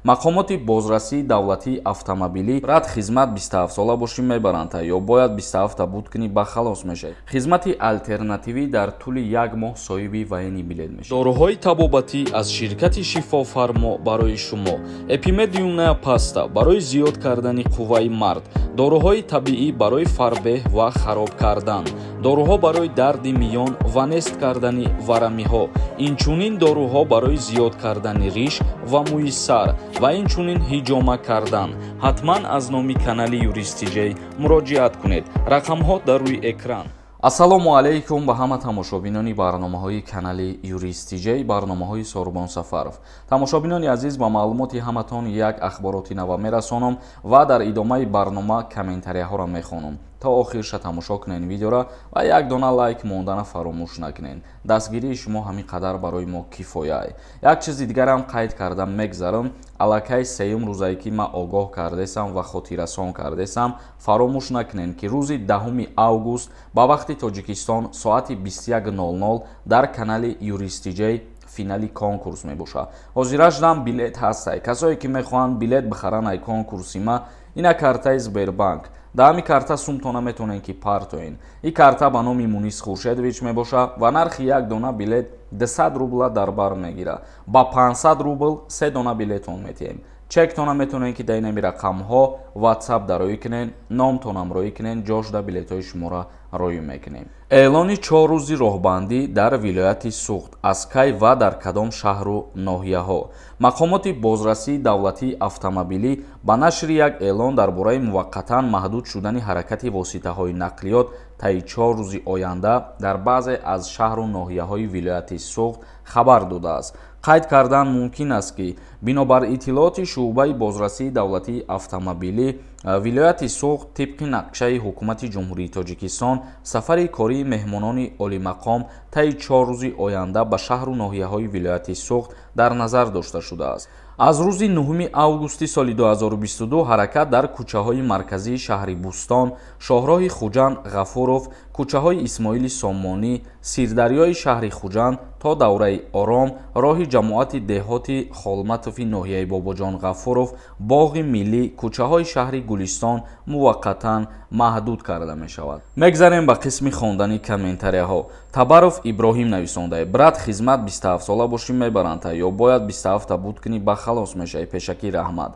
Мақомоти бозрасии давлатии автомобилӣ: брат, хизмат 27 сола бошӣ, мебаранд ё бояд 27 буд кунӣ, ба халос мешавӣ. Хизмати алтернативӣ: дар тӯли як моҳ соҳиби военный билет мешавӣ. Доруҳои табобатӣ аз ширкати Шифофармо барои шумо: Эпимедиумная паста барои зиёд кардани қувваи мард, доруҳои табиӣ барои фарбеҳ ва хароб кардан, доруҳо барои дарди миён ва нест кардани варамиҳо, инчунин доруҳо барои зиёд кардани риш ва мӯи сар ва инчунин ҳиҷома кардан. Ҳатман аз номи канали Юристиҷей муроҷиат кунед. Рақамҳо дар рӯи экран. Ассалому алайкум ба ҳама тамошобинони барномаҳои канали Юристиҷей, барномаҳои Сорбон Сафаров. Тамошобинони азиз, ба маълумоти ҳаматон як ахбороти нава мерасонам ва дар идомаи барнома комментарияҳоро мехонам. То охирша тамошо кунен видеора ва як дона лайк мондана фаромӯш накунен. Дастгирии шумо ҳамин қадар барои мо кифоя. Як чизи дигарам қайд карда мегзарам. Аллакай сеюм рӯзае ки ман огоҳ кардесам ва хотиррасон кардесам, фаромӯш накунен, ки рӯзи 10 август ба вақти Тоҷикистон соати 21:00 дар канали Юристиҷей финали конкурс мебошад. Ҳозирашдам билет ҳастай. Касое ки мехоҳанд билет бихаранд ай конкурси ма, ина картаи Сбербанк. Дар ҳами карта сумтона метавонед ки партоен. Ин карта ба номи Мунис Хуршедович мебошад ва нархи як дона билет 200 рубла дар бар мегирад. Ба 500 рубл се дона билетон метиҳем. Чектона метавонед ки дар инами рақамҳо WhatsApp дароӣ кунед, номтонам роӣ кунед, ҷошда билетҳои шуморо роӣ мекунем. Эълони 4 рӯзи роҳбандӣ дар вилояти Суғд: аз кай ва дар кадом шаҳру ноҳияҳо? Мақомоти бозрасии давлатии автомобилӣ ба нашри як эълон дар бораи муваққатан маҳдуд шудани ҳаракати воситаҳои нақлиёт таи 4 рӯзи оянда дар баъзе аз шаҳру ноҳияҳои вилояти Суғд хабар додааст. Қайд кардан мумкин аст, ки бинобар иттилооти шӯъбаи бозрасии давлатии автомобилӣ вилояти Суғд, тибқи нақшаи Ҳукумати Ҷумҳурии Тоҷикистон, сафари кории меҳмонони олимақом таи 4 рӯзи оянда ба шаҳру ноҳияҳои вилояти Суғд дар назар дошта шудааст. Аз рӯзи 9 августи соли 2022 ҳаракат дар кӯчаҳои марказии шаҳри Бӯстон, шоҳроҳи Хуҷанд Ғафуров, кӯчаҳои Исмоили Сомонӣ, Сирдарёи шаҳри Хуҷанд то давраи Ором, роҳи ҷамоати деҳоти Холматови ноҳияи Бобоҷон Ғафуров, боғи миллӣ, кӯчаҳои шаҳри Гулистон муваққатан маҳдуд карда мешавад. Мегзарем ба қисми хондани комментарияҳо. Табаров Иброҳим нависондае: брат, хизмат 27 сола бошӣ, мебаранд ё бояд 27 буд кунӣ, ба халос мешавӣ. Пешакӣ раҳмат.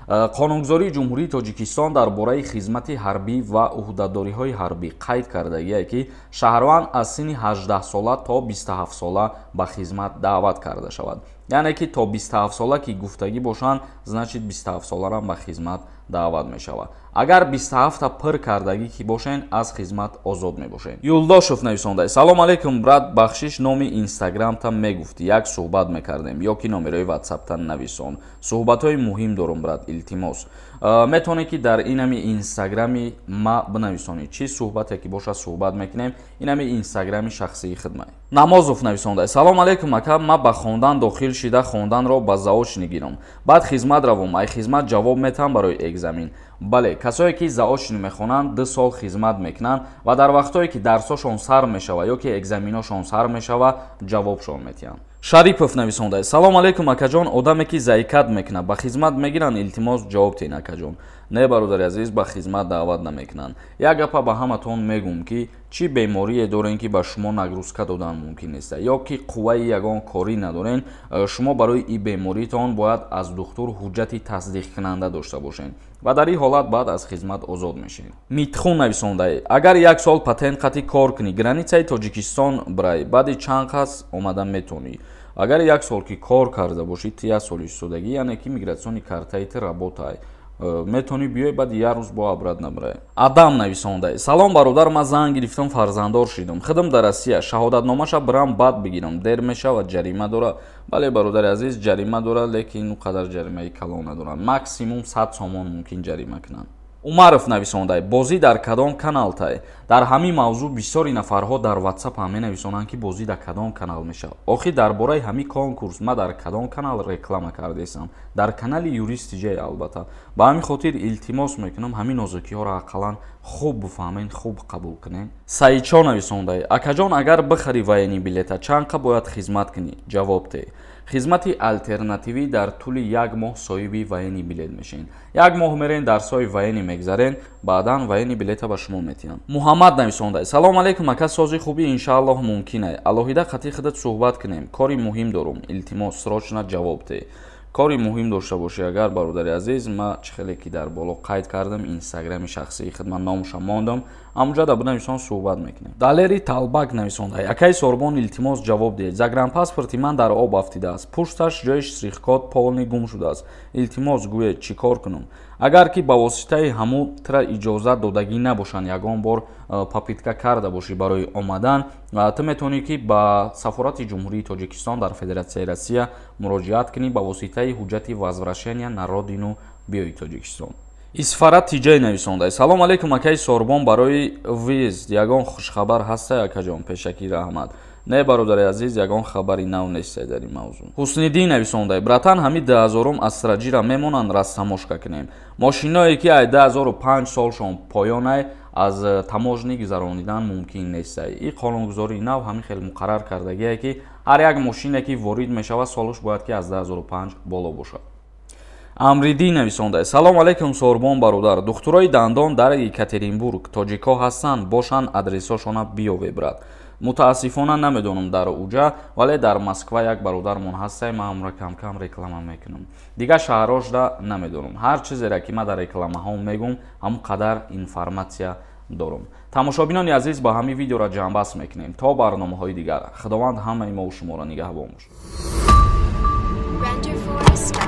Қонунгузории Ҷумҳурии Тоҷикистон дар бораи хизмати ҳарбӣ ва ӯҳдадориҳои ҳарбӣ қайд кардагие, ки шаҳрванд аз синни 18 сола то 27 сола ба хизмат даъват карда шавад. Яъне ки то 27 сола ки гуфтагӣ бошанд, значит, 27 соларам ба хизмат даъват мешавад. Агар 27 пир кардагӣ ки бошен, аз хизмат озод мебошед. Юлдошев нависонда: салом алейкум, брат, бахшиш, номи инстаграмта мегуфтӣ, як суҳбат мекардем, ё ки номерои ватсапта нависон, суҳбатҳои муҳим дорум, брат, илтимос. Метавонед ки дар инами инстаграми ма бинависонӣ, чӣ суҳбате ки бошад, суҳбат мекунем. Инами инстаграми шахсии хидмат. Намозов нависонда: салом алейкум, ака, ма ба хондан дохил шида, хонданро ба заочный гирам, баъд хизмат равом, ай хизмат ҷавоб метаҳам барои экзамен? Бале, касое ки заочный мехонанд, 2 сол хизмат мекунанд ва дар вақтҳое ки дарсошон сар мешава ё ки экзаменошон сар мешава, ҷавобшон метиҳанд. Шарипов нависонда: салом алейкум, акаҷон, одаме ки заикат мекунад, ба хизмат мегиранд? Илтимос, ҷавоб тиҳен, акаҷон. Не, бародари азиз, ба хизмат даъват намекунанд. Як гапа ба ҳаматон мегӯм, ки чӣ беморие дорен, ки ба шумо нагрузка додан мумкин нест ё ки қувваи ягон корӣ надорен, шумо барои ин беморитон бояд аз духтур ҳуҷҷати тасдиқкунанда дошта бошед ва дар ин ҳолат баъд аз хизмат озод мешавед. Митхун нависондае: агар як сол патент қати кор кунӣ, границаи Тоҷикистон бирай, баъди чанд қас омада метавонӣ? Агар як сол ки кор карда бошӣ, ту як соли истодагӣ, яъне ки миграционный картаи ту работай, метавонӣ биёй, баъд як рӯз бо обратно бирай. Адам нависонда: салом, бародар, ман зан гирифтам, фарзанддор шидам, худам дар Россия, шаҳодатномаша бирам, баъд бигирам, дер мешавад, ҷарима дора? Бале, бародари азиз, ҷарима дора, лекин он қадар ҷаримаи калон надоранд, максимум 100 сомон мумкин ҷарима кунанд. Умаров нависонда: бозӣ дар кадом каналтай? Дар ҳамин мавзӯъ бисёри нафарҳо дар WhatsApp ҳам менависонанд, ки бозӣ дар кадом канал мешавад. Охир дар бораи ҳамин конкурс ма дар кадом канал реклама кардесам? Дар канали Юрист Тиҷай, албатта. Ба ҳамин хотир илтимос мекунам, ҳамин нозукиҳоро ақаллан хуб бифаҳмен, хуб қабул кунед. Саидшо нависонда: акаҷон, агар бихарӣ военный билета, чанд қа бояд хизмат кунӣ? Ҷавоб те. Хизмати алтернативӣ дар тӯли як моҳ соҳиби военный билет мешавед. Як моҳ мерен, дарсҳои военный мегзарен, баъдан военный билета ба шумо метиҳанд. Муҳаммад нависонда: салом алейкум, ака, сози хубӣ, иншааллоҳ мумкин ай алоҳида қати худат суҳбат кунем, кори муҳим дорум, илтимос, срочно ҷавоб деҳ. Кори муҳим дошта бошӣ агар, бародари азиз, ма чӣ хеле ки дар боло қайд кардам, инстаграми шахсии худ ман номуша мондам, ҳамунҷа да бинависон, суҳбат мекунем. Далери Талбак нависонда: акаи Сорбон, илтимос, ҷавоб диҳед, загранпаспорти ман дар об афтидааст, пушташ ҷои штрихкод полный гум шудааст, илтимос, гӯед, чӣ кор кунам? Агар ки ба воситаи ҳамун тра иҷозат додагӣ набошанд, ягон бор попытка карда бошӣ барои омадан, ту метавонӣ ки ба сафорати Ҷумҳурии Тоҷикистон дар Федератсияи Россия муроҷиат кунӣ, ба воситаи ҳуҷҷати возвращения на родину биёи Тоҷикистон. Исфара Тиҷай нависонда: салом алейкум, акаи Сорбон, барои въезд ягон хушхабар ҳаста, акаҷон? Пешакӣ раҳмат. Не, бародари азиз, ягон хабари нав нестай дар ин мавзӯъ. Ҳусниддин нависонда: братан, ҳами 2000-ум Астра Джира мемонанд, растаможка кунем? Мошиное ки ай 2005 солшон поёнай, аз таможни гузаронидан мумкин нестай. И қонунгузории нав ҳамин хел муқаррар кардагие, ки ҳар як мошине ки ворид мешавад, солаш бояд ки аз 2005 боло бошад. Амриддин нависонда: салом алейкум, Сорбон бародар, духтурои дандон дар Екатеринбург тоҷикҳо ҳастанд? Бошанд, адресҳошона биёве, брат. Мутаассифона, намедонам дар уҷа, вале дар Москва як бародармон ҳастай, ман ҳамра камкам реклама мекунам. Дигар шаҳрҳошда намедонам. Ҳар чизере ки ман дар рекламаҳо мегӯм, ҳамон қадар информатсия дорам. Тамошобинони азиз, ба ҳамин видеоро ҷамъбаст мекунем. То барномаҳои дигар, Худованд ҳамаи мову шуморо нигаҳбон бошад. Render Forest.